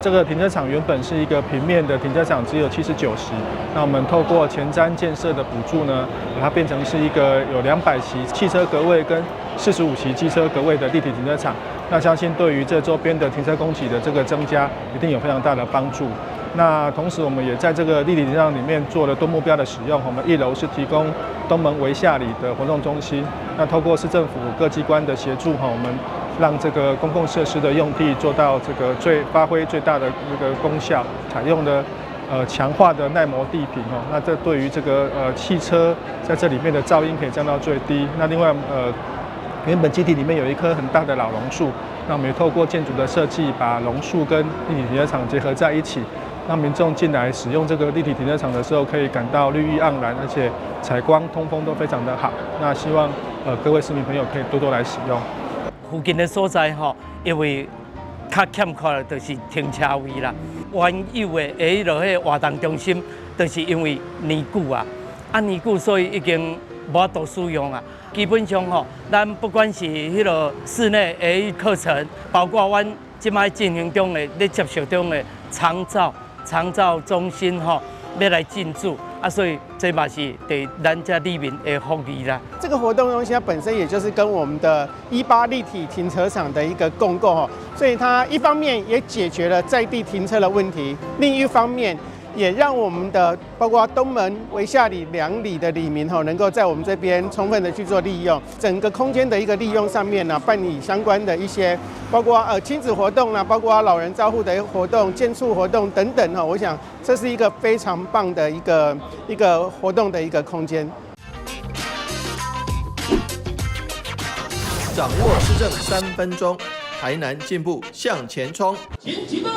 這個停車場原本是一個平面的停車場，只有79席。那我們透過前瞻建設的補助呢，把它變成是一個有200席汽車格位跟45席機車格位的立體停車場。那相信對於這周邊的停車供給的這個增加，一定有非常大的幫助。那同時，我們也在這個立體停車場裡面做了多目標的使用。我們一樓是提供東門圍下里的活動中心。那透過市政府各機關的協助，哈，我們讓這個公共設施的用地做到這個最發揮最大的那個功效，採用的強化的耐磨地坪哦，那這對於這個汽車在這裡面的噪音可以降到最低。那另外原本基地裡面有一棵很大的老榕樹，那我們也透過建築的設計，把榕樹跟立體停車場結合在一起，讓民眾進來使用這個立體停車場的時候，可以感到綠意盎然，而且採光通風都非常的好。那希望各位市民朋友可以多多來使用。附近的所在吼，因為較欠缺的就是停車位啦。原有的彼個活動中心，就是因為年久啊，啊年久所以已經無法度使用啊。基本上吼，咱不管是彼個室內的課程，包括阮這擺進行中的、咧接受中的長照中心吼，欲來進駐。啊，所以這嘛是對咱遮里民的福利啦。這個活動中心它本身也就是跟我們的18立體停車場的一個共構吼，所以它一方面也解決了在地停車的問題，另一方面也讓我們的包括東門、圍下里兩里的里民吼，能夠在我們這邊充分的去做利用，整個空間的一個利用上面呢，辦理相關的一些，包括親子活動啦，包括老人照護的活動、健促活動等等哈，我想這是一個非常棒的一個活動的一個空間。掌握市政3分鐘，台南進步向前衝。請啟動，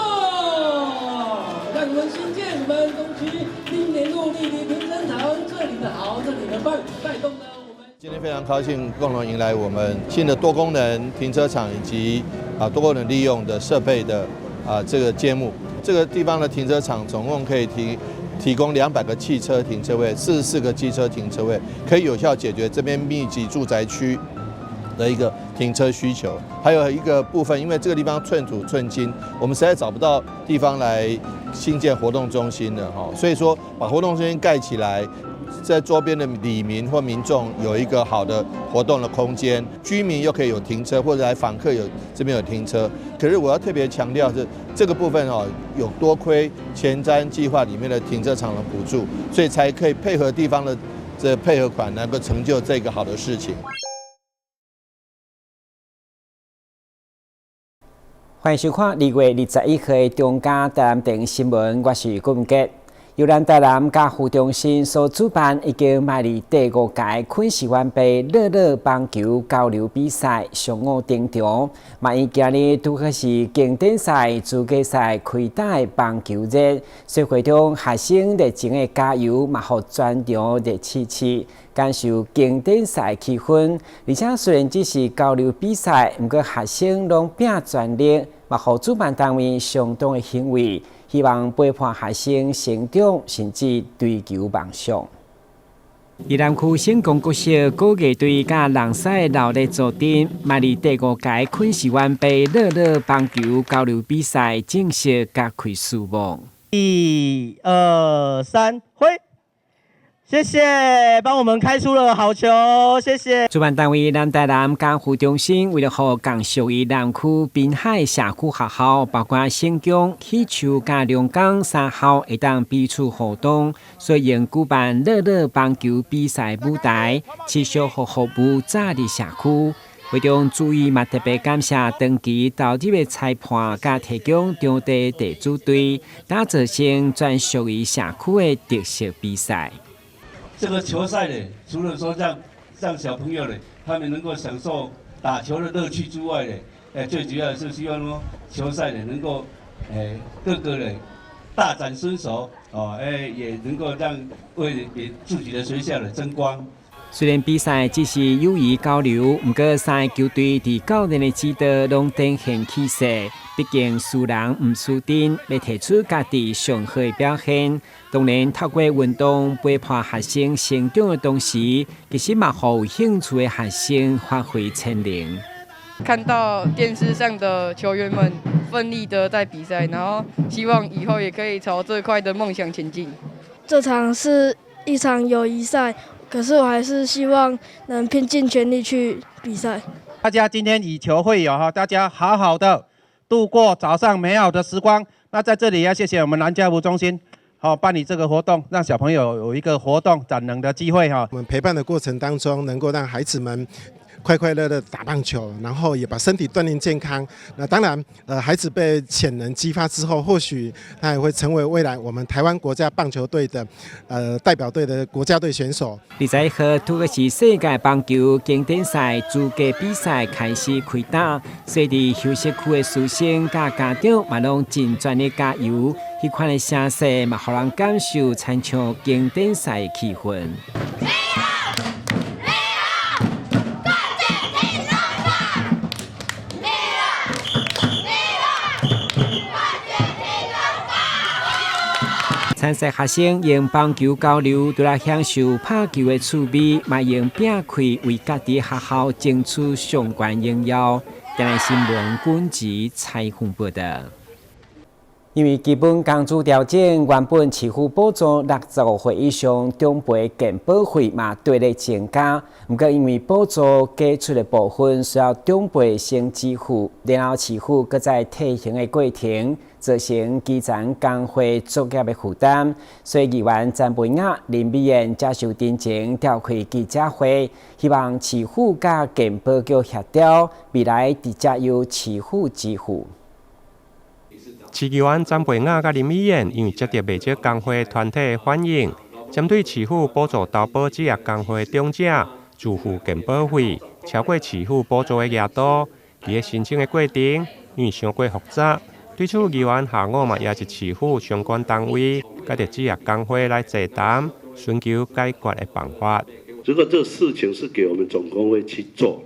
讓我們新建我們東區新年路立體停車場，這裡的好，這裡的棒，帶動了我們。今天非常高興，共同迎來我們新的多功能停車場以及多功能利用的設備的這個揭幕。這個地方的停車場總共可以提供200個汽車停車位，44個機車停車位，可以有效解決這邊密集住宅區的一個停車需求。還有一個部分，因為這個地方寸土寸金，我們實在找不到地方來興建活動中心了哈，所以說把活動中心蓋起來，在周邊的里民或民眾有一個好的活動的空間，居民又可以有停車，或者來訪客有這邊有停車。可是我要特別強調是這個部分哦，有多虧前瞻計劃裡面的停車場的補助，所以才可以配合地方的這配合款，能夠成就這個好的事情。歡迎收看2月21號的中嘉台南電新聞，我是郭文傑。由咱台南家護中心所主辦，已經邁入第五屆昆士灣杯樂樂棒球交流比賽上午登場。嘛，伊今日拄好是經典賽資格賽開打的棒球日，所以會中學生熱情的加油，嘛，予全場熱刺刺，感受經典賽氣氛。而且雖然只是交流比賽，毋過學生攏拼全力，嘛，予主辦單位相當的欣慰。希望陪伴學生成長，甚至追求夢想。宜蘭區成功國小鼓藝隊佮人賽鬧熱組陣，邁入第五屆昆士灣杯樂樂棒球交流比賽正式揭開序幕。一二三，揮！謝謝，幫我們開出了好球，謝謝。主辦單位南台南家護中心為了予仝屬於南區濱海社區學校，包括成功、喜樹佮龍岡三校會當彼此互動，所以用舉辦樂樂棒球比賽舞台，持續予服務早日社區。會中注意嘛，特別感謝長期投入的裁判佮提供場地地主隊，打造成專屬於社區的特色比賽。這個球賽呢，除了說讓小朋友呢，他們能夠享受打球的樂趣之外呢，最主要是希望說球賽呢能夠，各個呢大展身手，哦，也能夠讓為給自己的學校呢爭光。雖然比賽只是友誼交流，毋過三個球隊佇教練的指導攏展現氣勢。畢竟輸人毋輸陣，欲提出家己上好的表現。當然，透過運動陪伴學生成長的同時，其實嘛，予有興趣的學生發揮潛能。看到電視上的球員們奮力的在比賽，然後希望以後也可以朝這塊的夢想前進。這場是一場友誼賽，可是我還是希望能拼盡全力去比賽。大家今天以球會友哈，大家好好的度過早上美好的時光。那在這裡要謝謝我們南家福中心，好辦理這個活動，讓小朋友有一個活動展能的機會哈。我們陪伴的過程當中，能夠讓孩子們快快樂樂打棒球，然後也把身體鍛煉健康。那當然，孩子被潛能激發之後，或許他也會成為未來我們台灣國家棒球隊的代表隊的國家隊選手。 21號，拄個是世界棒球經典賽資格比賽開始開打，所以佇休息區的師生佮家長嘛攏盡全力加油，彼款的聲勢嘛，予人感受親像經典賽的氣氛。參賽學生用棒球交流，除了享受拍球的趣味，嘛用拼氣為家己學校爭取上懸榮耀。電視新聞軍籍採訪報道。因為基本工資調整，原本市府補助65歲以上長輩健保費嘛綴咧增加。毋過因為補助給出的部分需要長輩先支付，然後市府閣再退行的過程，造成基層工會作業的負擔。所以議員曾培雅、林美燕接受陳情，召開記者會，希望市府佮健保局協調，未來直接由市府支付。市議員曾培雅佮林美燕因為接著袂少工會團體的反應，針對市府補助投保職業工會長者自付健保費超過市府補助的額度，佇咧申請的過程因為傷過複雜，對此議員下午嘛邀集市府相關單位佮著職業工會來座談，尋求解決的辦法。如果這事情是給我們總工會去做，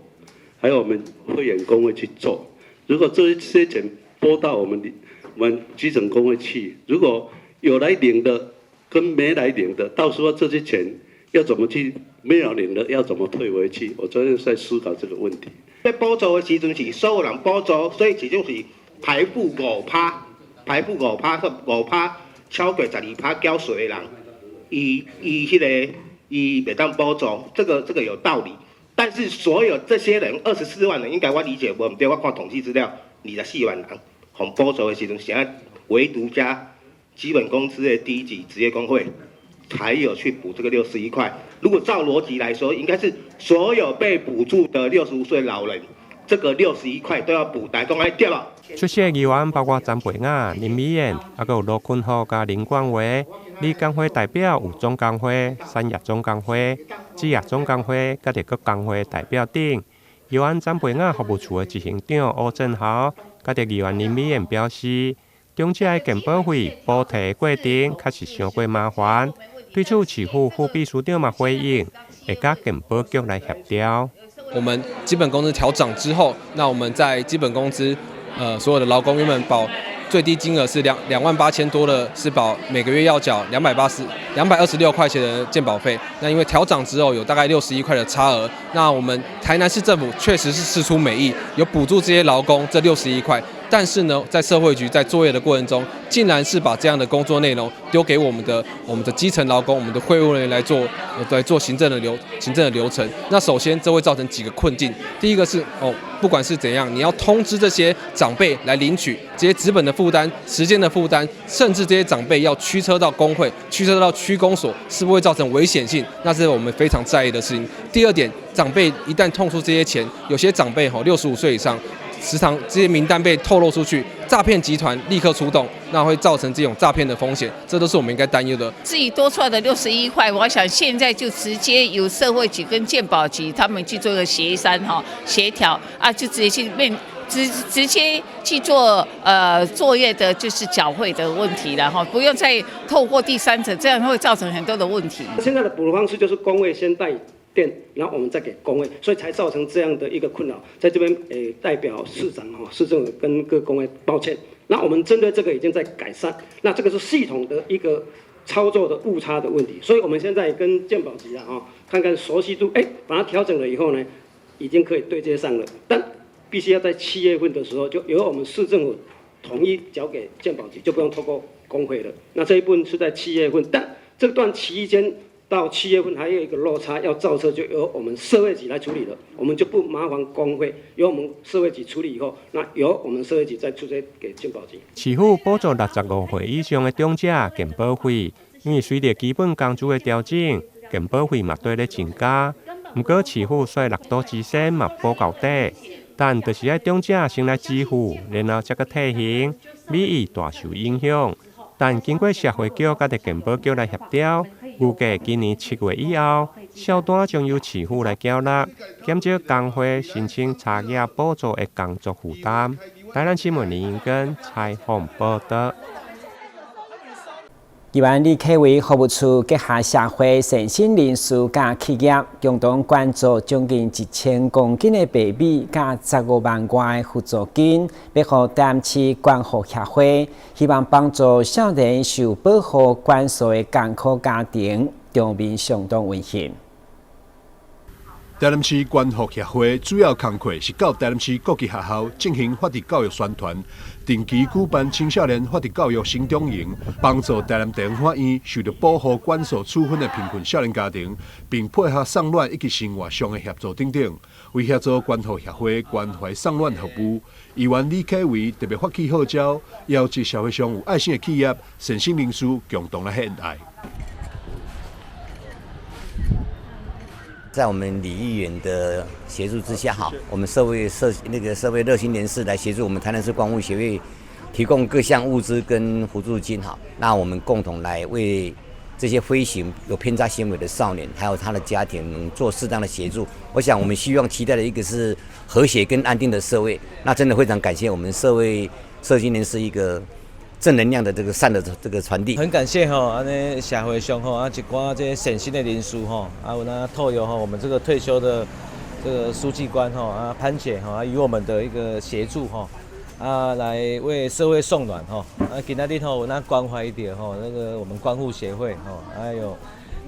還有我們會員工會去做，如果這些錢撥到我們基層工會去，如果有來領的跟沒來領的，到時候這些錢要怎麼去？沒有領的要怎麼退回去？我昨天在思考這個問題。在補助的時陣是所有人補助，所以這種是排付五趴，排付五趴，五趴超過12趴繳稅的人，伊伊彼個伊袂當補助，這個有道理。但是所有這些人24萬人，應該我理解無毋對，我看統計資料24萬人。予補助的時陣，現在唯獨加基本工資的低級職業工會才有去補這個六十一塊。如果照邏輯來說，應該是所有被補助的65歲老人，這個六十一塊都要補，大家講愛對無？出席議員包括曾培雅、林美燕，猶閣有羅坤浩佮林冠華。里工會代表有總工會、產業總工會、職業總工會，佮著各工會代表等。議員曾培雅服務處的執行長柯振豪，佮著議員林美燕表示，長者的健保費補提過程確實傷過麻煩。對此，市府副秘書長嘛回應，會佮健保局來協調。我們基本工資調漲之後，那我們在基本工資，所有的勞工原本保最低金額是28,000多的，是保每個月要繳226塊錢的健保費。那因為調漲之後有大概六十一塊的差額，那我們台南市政府確實是釋出美意，有補助這些勞工這六十一塊。但是呢，在社會局在作業的過程中，竟然是把這樣的工作內容丟給我們的基層勞工、我們的會務人員來做行政的流程。那首先這會造成幾個困境。第一個是哦，不管是怎樣，你要通知這些長輩來領取這些紙本的負擔、時間的負擔，甚至這些長輩要驅車到工會、驅車到區公所，是不是會造成危險性？那是我們非常在意的事情。第二點，長輩一旦痛出這些錢，有些長輩吼65歲以上，時常這些名單被透露出去，詐騙集團立刻出動，那會造成這種詐騙的風險，這都是我們應該擔憂的。至於多出來的六十一塊，我想現在就直接由社會局跟健保局他們去做個協商哈，協調啊，就直接去面直接去做作業的，就是繳費的問題了哈，不用再透過第三者，這樣會造成很多的問題。現在的補的方式就是工會先代墊，然後我們再給工會，所以才造成這樣的一個困擾。在這邊，代表市長哈，市政府跟各工會抱歉。那我們針對這個已經在改善，那這個是系統的一個操作的誤差的問題，所以我們現在跟健保局啊，哈，看看熟悉度，把它調整了以後呢，已經可以對接上了。但必須要在七月份的時候，就由我們市政府統一繳給健保局，就不用透過工會了。那這一部分是在七月份，但這段期間到七月份還有一個落差要造冊，就由我們社會局來處理了，我們就不麻煩工會，由我們社會局處理以後，那由我們社會局再出車給健保局。市府補助65歲以上的長者健保費，因為隨著基本工資的調整，健保費嘛綴咧增加。毋過市府煞六堵之先嘛補到底，但就是愛長者先來支付，然後才閣退還，免予大受影響。但經過社會局佮健保局來協調，預計今年7月以後，銷單將由市府來繳納，減少工會申請差額補助的工作負擔。台南新聞林英根採訪報導。議員李啟維服務處結合社會善心人士佮企業，共同捐助將近1000公斤的白米，佮15萬外的扶助金，欲予台南市關護協會，希望幫助少年受保護管束的艱苦家庭，場面相當溫馨。台南市關護協會主要工課是到台南市各級學校進行法治教育宣傳，定期舉辦青少年法治教育成長營，幫助台南地方法院受到保護管束處分的貧困少年家庭，並配合送暖以及生活上的協助等等，為協助關護協會關懷送暖服務，議員李啟維特別發起號召，邀集社會上有愛心的企業、善心人士共同來獻愛。在我們李議員的協助之下，哈，我們社會社那個社會熱心人士來協助我們台南市關護協會提供各項物資跟輔助金，哈，那我們共同來為這些飛行有偏差行為的少年，還有他的家庭做適當的協助。我想，我們希望期待的一個是和諧跟安定的社會。那真的非常感謝我們社會社青人是一個正能量的這個善的這個傳遞。很感謝吼，按呢社會上吼啊一寡這善心的人士吼，啊有那透過吼我們這個退休的這個書記官吼啊潘姐吼啊與我們的一個協助吼啊來為社會送暖吼啊今仔日吼有那關懷著吼那個我們關護協會吼還有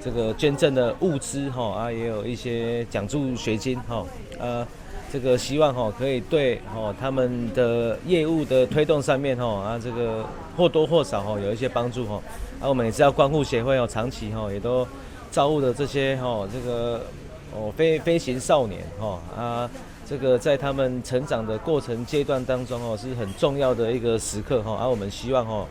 這個捐贈的物資吼啊也有一些獎助學金吼啊。這個希望吼可以對吼他們的業務的推動上面吼啊這個或多或少吼有一些幫助吼啊我們也知道關護協會哦長期吼也都照顧的這些吼這個哦飛行少年吼啊這個在他們成長的過程階段當中哦是很重要的一個時刻吼啊我們希望吼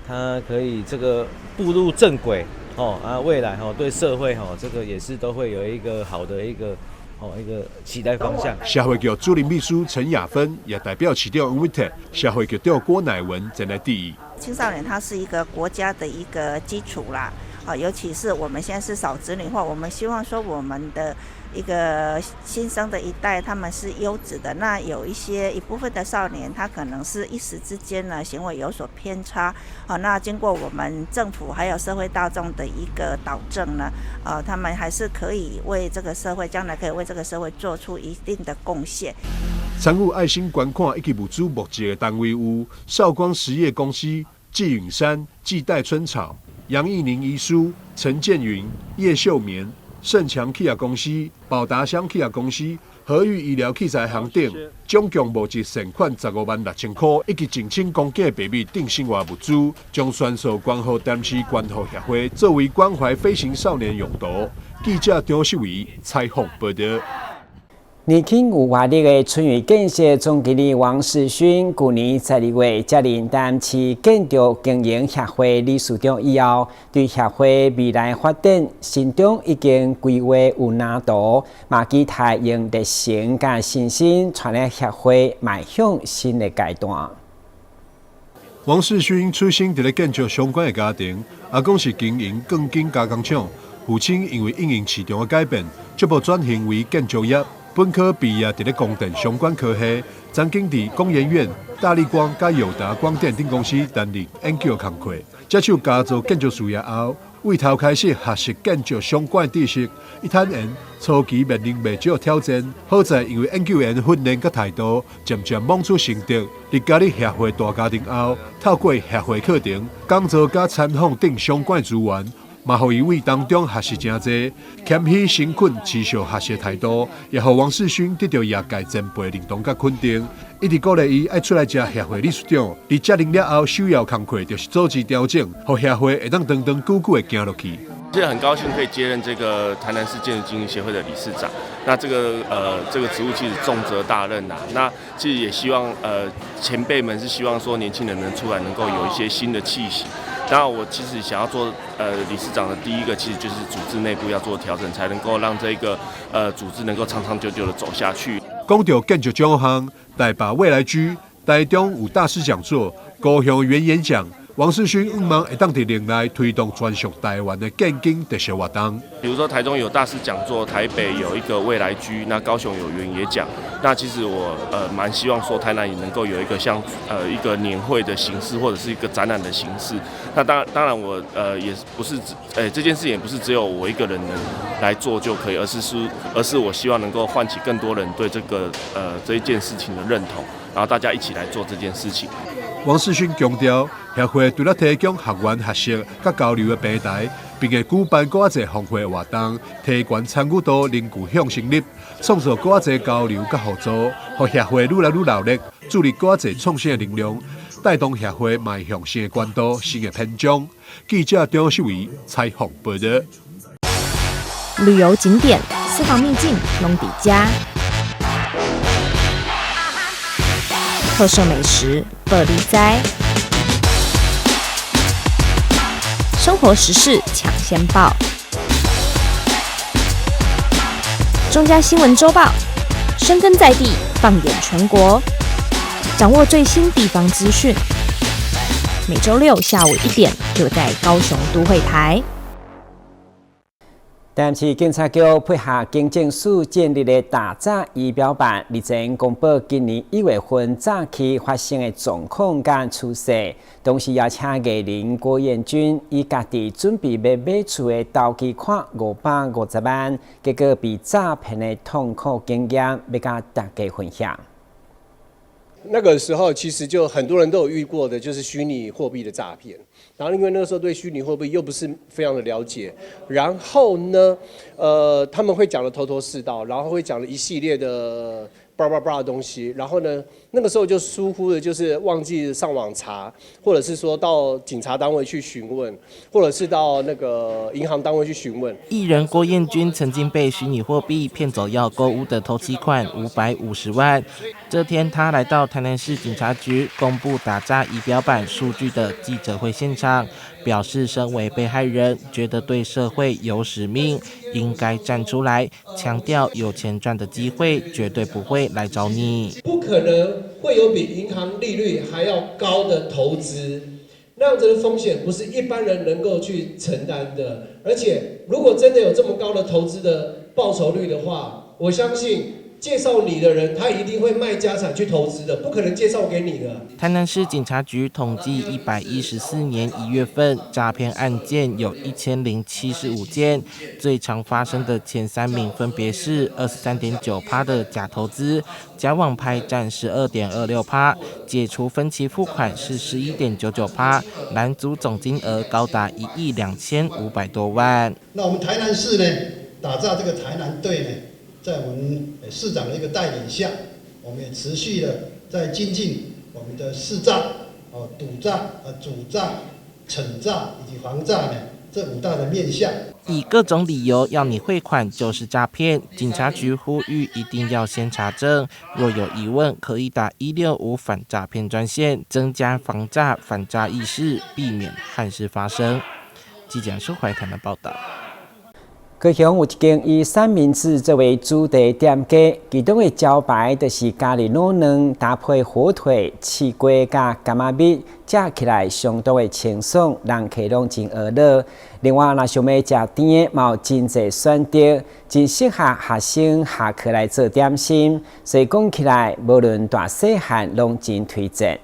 他可以這個步入正軌吼啊未來吼對社會吼這個也是都會有一個好的一個。哦，一個期待方向。社會局主任秘書陳雅芬也代表市長翁偉哲，社會局長郭乃文前來致意。青少年他是一個國家的一個基礎啦，啊，尤其是我們現在是少子女化，我們希望說我們的一個新生的一代他們是優質的。那有一些一部分的少年，他可能是一時之間呢行為有所偏差，啊，那經過我們政府還有社會大眾的一個導正呢，啊，他們還是可以為這個社會將來可以為這個社會做出一定的貢獻。參與愛心捐款以及物資募集的單位有紹光實業公司、紀允山、紀代春草、楊義寧醫師、陳建雲、葉秀綿、盛強企業公司、寶達鄉企業公司、和裕醫療器材行等，總共募集善款156,000塊，以及1000公斤的白米等生活物資，將全數捐予台南市關護協會，作為關懷飛行少年用途。記者張秀維採訪報道。年輕有活力的春雨建設總經理王世勳，舊年12月接任台南市建築經營協會理事長以後，對協會未來發展心中已經規劃有藍圖，嘛期待用熱誠佮信心，帶領協會邁向新的階段。王世勳出生佇咧建築相關的家庭，阿公是經營鋼筋加工廠，父親因為因應市場的改變，逐步轉型為建築業。本科畢業佇咧光電相關科系，曾經佇工研院、大立光佮友達光電等公司擔任研究工課。接手家族建築事業後，為頭開始學習建築相關知識。伊坦言，初期面臨袂少挑戰，好在因為研究員訓練佮態度，漸漸摸出心得。佇加入協會大家庭後，透過協會課程、講座佮參訪等相關資源，嘛予伊對當中學習誠濟，謙虛誠懇、持續學習態度，也予王世勳得著業界前輩認同佮肯定。一直鼓勵伊愛出來食協會理事長，佇接任了後，首要工課就是組織調整，予協會會當長長久久的行落去。現在很高興可以接任這個台南市建築經營協會的理事長。那這個職務其實重責大任吶。那其實也希望前輩們是希望說年輕人能出來能夠有一些新的氣息。那我其實想要做理事長的第一個，其實就是組織內部要做調整，才能夠讓這個組織能夠長長久久的走下去。講到建築獎項，台北未來居、台中有大師講座，高雄原演講。王世勳向望會當佇任內推動專屬台灣的建經特色活動。比如說台中有大師講座，台北有一個未來居，那高雄有原野獎。那其實我蠻希望說台南也能夠有一個像一個年會的形式，或者是一個展覽的形式。那當然我也不是這件事也不是只有我一個人能來做就可以，而是我希望能夠喚起更多人對這一件事情的認同，然後大家一起來做這件事情。王世勳強調，協會除了提供學員學習佮交流的平台，並會舉辦閣較濟峰會活動，提懸參與度、凝聚向心力，創造閣較濟交流佮合作，予協會愈來愈熱烈，注入閣較濟創新的能量，帶動協會邁向新的關度、新的篇章。記者張秀儀採訪報導。旅遊景點、私房秘境，攏佇遮。特色美食，報你知；生活時事搶先報，中嘉新聞週報，深耕在地，放眼全國，掌握最新地方資訊。每週六下午1點，就在高雄都會台。台南市警察局配合警政署建立的打詐儀表板，日前公布今年1月份詐欺發生的狀況佮趨勢。同時邀請藝人郭彥均以家己準備欲買厝的頭期款550萬，結果被詐騙的痛苦經驗，欲佮大家分享。那個時候其實就很多人都有遇過的，就是虛擬貨幣的詐騙。然後因為那個時候對虛擬貨幣又不是非常的了解，然後呢，他們會講得頭頭是道，然後會講了一系列的 blah blah blah 的東西，然後呢，那個時候就疏忽的，就是忘記上網查，或者是說到警察單位去詢問，或者是到那個銀行單位去詢問。藝人郭彥均曾經被虛擬貨幣騙走要購屋的頭期款550萬。這天，他來到台南市警察局公布打詐儀表板數據的記者會現場，表示身為被害人，覺得對社會有使命，應該站出來，強調有錢賺的機會絕對不會來找你。不可能會有比銀行利率還要高的投資，那樣子的風險不是一般人能夠去承擔的。而且，如果真的有這麼高的投資的報酬率的話，我相信介紹你的人，他一定會賣家產去投資的，不可能介紹給你的。台南市警察局統計，114年1月份詐騙案件有1075件，最常發生的前三名分別是23.9%的假投資，假網拍佔12.26%，解除分期付款是11.99%，攔阻總金額高達1億2500多萬。那我們台南市呢，打詐這個台南隊呢，在我們市長的一個帶領下，我們也持續的在精進我們的識詐、哦堵詐、阻詐、懲詐以及防詐呢這五大的面向。以各種理由要你匯款就是詐騙，警察局呼籲一定要先查證，若有疑問可以打165反詐騙專線，增加防詐反詐意識，避免憾事發生。記者舒懷談的報道。高雄有一間以三明治作為主題店家，其中的招牌就是咖喱滷卵搭配火腿、翅瓜佮柑仔蜜，食起來相當的清爽，人客攏真呵樂。另外，若想欲食甜的，嘛有真濟選擇，真適合學生下課來做點心。所以講起來，無論大細漢攏真推薦。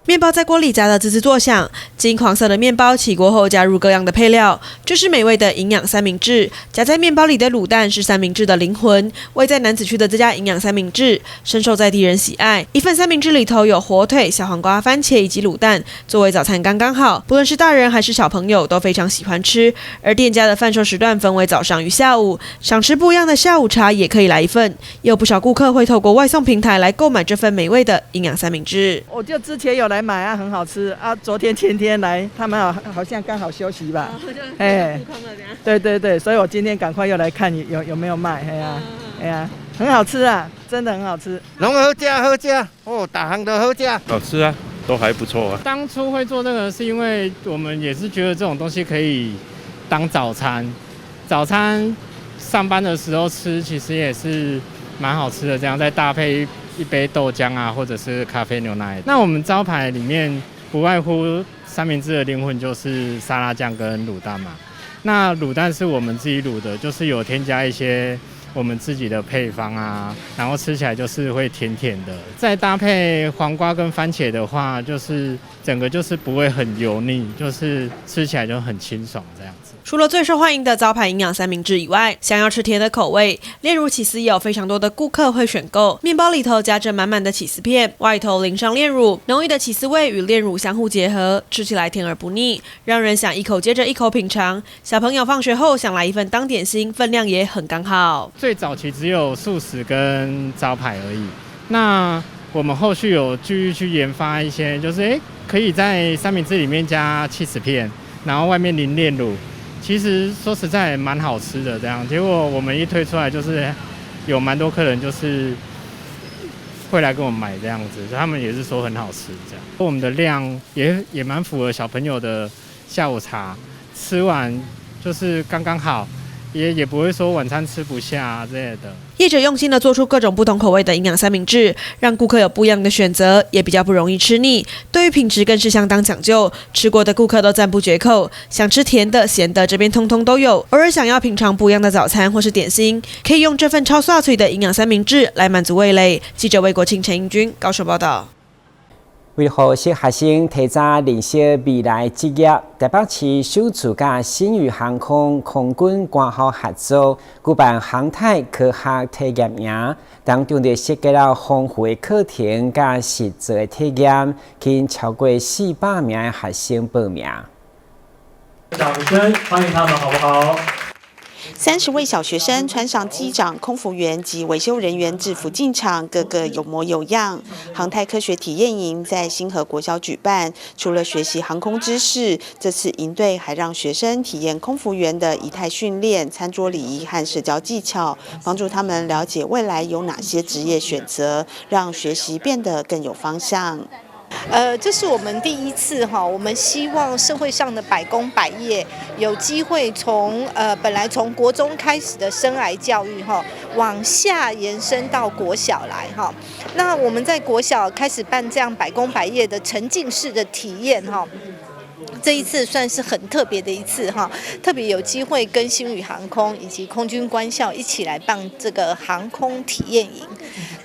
麵包在鍋裡炸得滋滋作響，金黃色的麵包起鍋後加入各樣的配料，這是美味的營養三明治。夾在麵包裡的滷蛋是三明治的靈魂。位在楠梓區的這家營養三明治深受在地人喜愛。一份三明治裡頭有火腿、小黃瓜、番茄以及滷蛋，作為早餐剛剛好。不論是大人還是小朋友都非常喜歡吃。而店家的販售時段分為早上與下午，想吃不一樣的下午茶也可以來一份。也有不少顧客會透過外送平台來購買這份美味的營養三明治。我就之前有來買啊，很好吃啊。昨天前天來，他們好像剛好休息吧。哎，對對對，所以我今天趕快又來看有沒有賣，哎呀，哎呀，很好吃啊，真的很好吃。攏好食好食，哦，逐項都好食。好吃啊，都還不錯啊。當初會做這個，是因為我們也是覺得這種東西可以當早餐，早餐上班的時候吃，其實也是蠻好吃的。這樣再搭配一杯豆漿啊，或者是咖啡牛奶。那我們招牌裡面不外乎三明治的靈魂就是沙拉醬跟滷蛋嘛。那滷蛋是我們自己滷的，就是有添加一些我們自己的配方啊，然後吃起來就是會甜甜的。再搭配黃瓜跟番茄的話，就是整個就是不會很油膩，就是吃起來就很清爽這樣子。除了最受歡迎的招牌營養三明治以外，想要吃甜的口味，煉乳起司也有非常多的顧客會選購。麵包裡頭夾着滿滿的起司片，外頭淋上煉乳，濃郁的起司味與煉乳相互結合，吃起來甜而不膩，讓人想一口接着一口品嘗。小朋友放學後想來一份當點心，分量也很剛好。最早期只有速食跟招牌而已，那我們後續有繼續去研發一些，就是可以在三明治裡面加起司片，然後外面淋煉乳。其實說實在蠻好吃的，這樣結果我們一推出來，就是有蠻多客人就是會來跟我們買這樣子，他們也是說很好吃這樣。我們的量也蠻符合小朋友的下午茶，吃完就是剛剛好，也不會說晚餐吃不下之類的。業者用心的做出各種不同口味的營養三明治，讓顧客有不一樣的選擇，也比較不容易吃膩。對於品質更是相當講究，吃過的顧客都讚不絕口。想吃甜的、鹹的，這邊通通都有。偶爾想要品嘗不一樣的早餐或是點心，可以用這份超酥脆的營養三明治來滿足味蕾。記者魏國慶、陳英軍高雄報道。為予小學生提早認識未來職業，台北市首次佮星宇航空空軍官校合作，舉辦航太科學體驗營，當中就設計了豐富的課程佮實作的體驗，吸引超過400名的學生報名。掌聲歡迎他們，好不好？ 30位小學生穿上機長、空服員及維修人員制服進場，個個有模有樣。航太科學體驗營在新和國小舉辦，除了學習航空知識，這次營隊還讓學生體驗空服員的儀態訓練、餐桌禮儀和社交技巧，幫助他們了解未來有哪些職業選擇，讓學習變得更有方向。這是我們第一次哈，我們希望社會上的百工百業有機會從本來從國中開始的生涯教育哈，往下延伸到國小來哈。那我們在國小開始辦這樣百工百業的沉浸式的體驗哈。這一次算是很特別的一次哈，特別有機會跟星宇航空以及空軍官校一起來辦這個航空體驗營。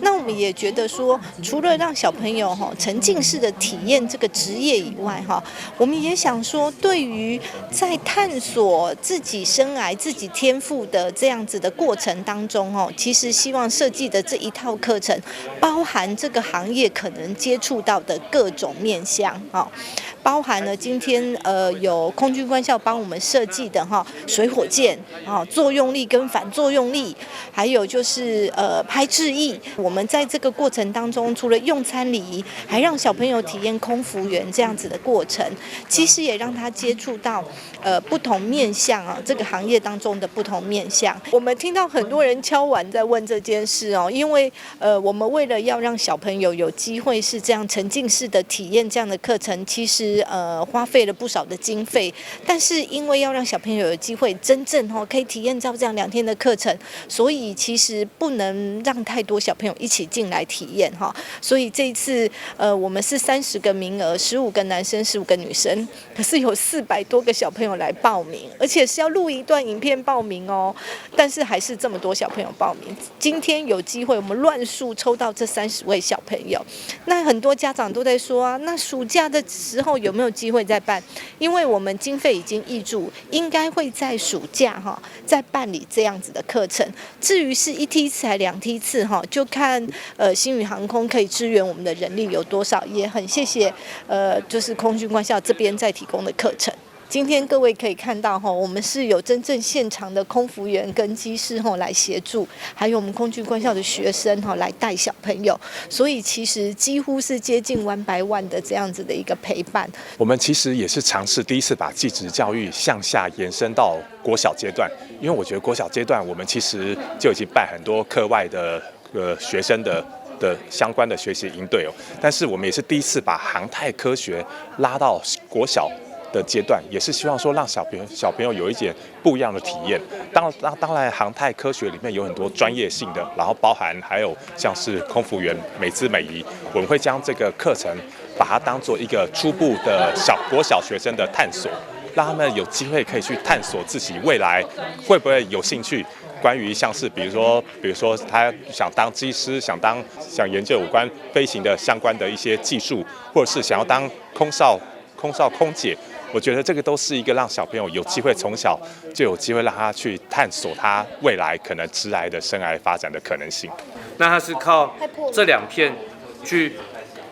那我們也覺得說，除了讓小朋友哈沉浸式的體驗這個職業以外哈，我們也想說，對於在探索自己生涯、自己天賦的這樣子的過程當中哦，其實希望設計的這一套課程，包含這個行業可能接觸到的各種面向哈，包含了今天有空軍官校幫我們設計的哈水火箭啊作用力跟反作用力，還有就是拍翅翼。我們在這個過程當中，除了用餐禮儀，還讓小朋友體驗空服員這樣子的過程，其實也讓他接觸到不同面向啊這個行業當中的不同面向。我們聽到很多人敲碗在問這件事哦，因為我們為了要讓小朋友有機會是這樣沉浸式的體驗這樣的課程，其實實花費了不少的經費，但是因為要讓小朋友有機會真正吼可以體驗到這樣2天的課程，所以其實不能讓太多小朋友一起進來體驗哈。所以這一次我們是30個名額，15個男生，15個女生，可是有400多個小朋友來報名，而且是要錄一段影片報名哦，但是還是這麼多小朋友報名。今天有機會，我們亂數抽到這30位小朋友，那很多家長都在說啊，那暑假的時候有沒有機會再辦？因為我們經費已經挹注，應該會在暑假哈再辦理這樣子的課程。至於是一梯次還兩梯次哈，就看星宇航空可以支援我們的人力有多少。也很謝謝就是空軍官校這邊在提供的課程。今天各位可以看到哈，我們是有真正現場的空服員跟機師吼來協助，還有我們空軍官校的學生吼來帶小朋友，所以其實幾乎是接近 one by one 的這樣子的一個陪伴。我們其實也是嘗試第一次把技職教育向下延伸到國小階段，因為我覺得國小階段我們其實就已經辦很多課外的學生的相關的學習營隊哦，但是我們也是第一次把航太科學拉到國小的階段，也是希望說讓小朋友有一點不一樣的體驗。當然，航太科學裡面有很多專業性的，然後包含還有像是空服員美姿美儀，我們會將這個課程把它當做一個初步的國小學生的探索，讓他們有機會可以去探索自己未來會不會有興趣。關於像是比如說他想當機師，想研究有關飛行的相關的一些技術，或者是想要當空少、空姐。我覺得這個都是一個讓小朋友有機會從小就有機會讓他去探索他未來可能職涯的生涯發展的可能性。那它是靠這兩片去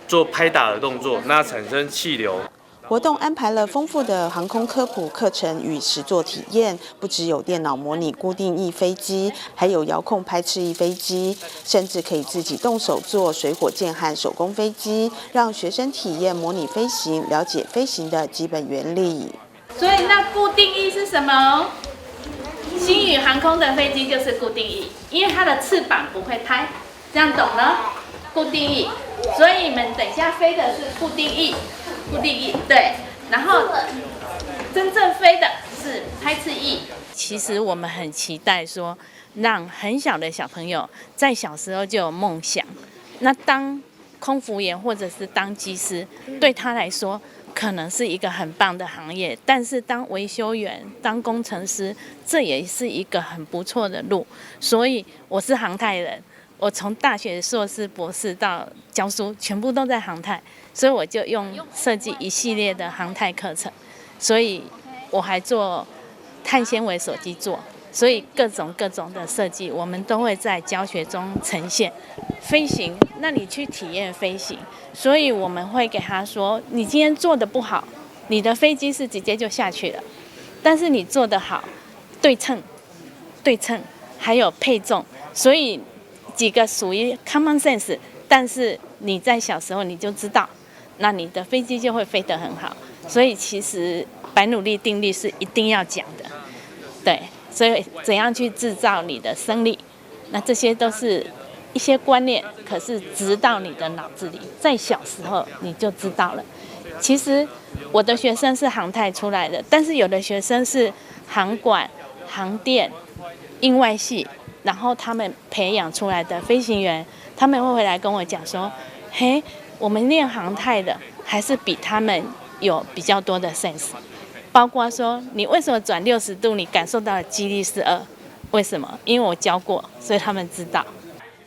做拍打的動作，那產生氣流。活動安排了豐富的航空科普課程與實作體驗，不只有電腦模擬固定翼飛機，還有遙控拍翅翼飛機，甚至可以自己動手做水火箭和手工飛機，讓學生體驗模擬飛行，了解飛行的基本原理。所以那固定翼是什麼？星宇航空的飛機就是固定翼，因為它的翅膀不會拍，這樣懂了？固定翼，所以你們等下飛的是固定翼。固定翼對，然後真正飛的是拍翅翼。其實我們很期待說，讓很小的小朋友在小時候就有夢想。那當空服員或者是當機師，對他來說可能是一個很棒的行業。但是當維修員、當工程師，這也是一個很不錯的路。所以我是航太人，我從大學碩士、博士到教書，全部都在航太。所以我就用設計一系列的航太課程，所以我還做碳纖維手機座，所以各種各種的設計，我們都會在教學中呈現。飛行，那你去體驗飛行，所以我們會給他說：你今天做的不好，你的飛機是直接就下去了；但是你做得好，對稱、對稱，還有配重，所以幾個屬於 common sense，但是你在小時候你就知道。那你的飛機就會飛得很好，所以其實白努利定律是一定要講的，對，所以怎樣去製造你的升力，那這些都是一些觀念，可是植到你的腦子裡，在小時候你就知道了。其實我的學生是航太出來的，但是有的學生是航管、航電、應外系，然後他們培養出來的飛行員，他們會回來跟我講說，嘿。我們念航太的，還是比他們有比較多的 sense，包括說你為什麼轉60度，你感受到的肌力是2，為什麼？因為我教過，所以他們知道。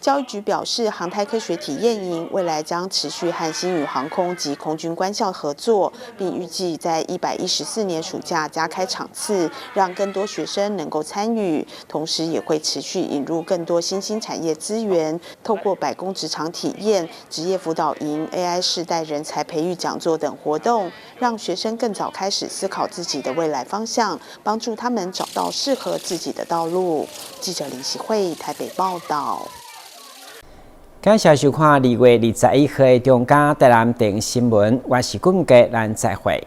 教育局表示，航太科學體驗營未來將持續和星宇航空及空軍官校合作，並預計在114年暑假加開場次，讓更多學生能夠參與。同時，也會持續引入更多新興產業資源，透過百工職場體驗、職業輔導營、AI 世代人才培育講座等活動，讓學生更早開始思考自己的未來方向，幫助他們找到適合自己的道路。記者林喜慧台北報道。感謝收看2月21號的中嘉台南電新聞，我是顧杰，咱再會。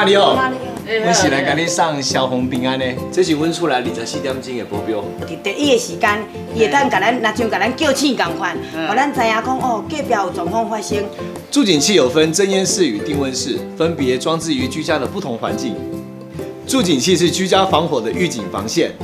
媽你好，阮是來共你送消防平安的，這是阮厝內24點鐘的保鏢。佇第一个時間，伊會當共咱，若像共咱叫醒仝款，予咱知影講哦，隔壁有狀況發生。住警器有分偵煙室與定溫室，分別裝置於居家的不同環境。住警器是居家防火的預警防線。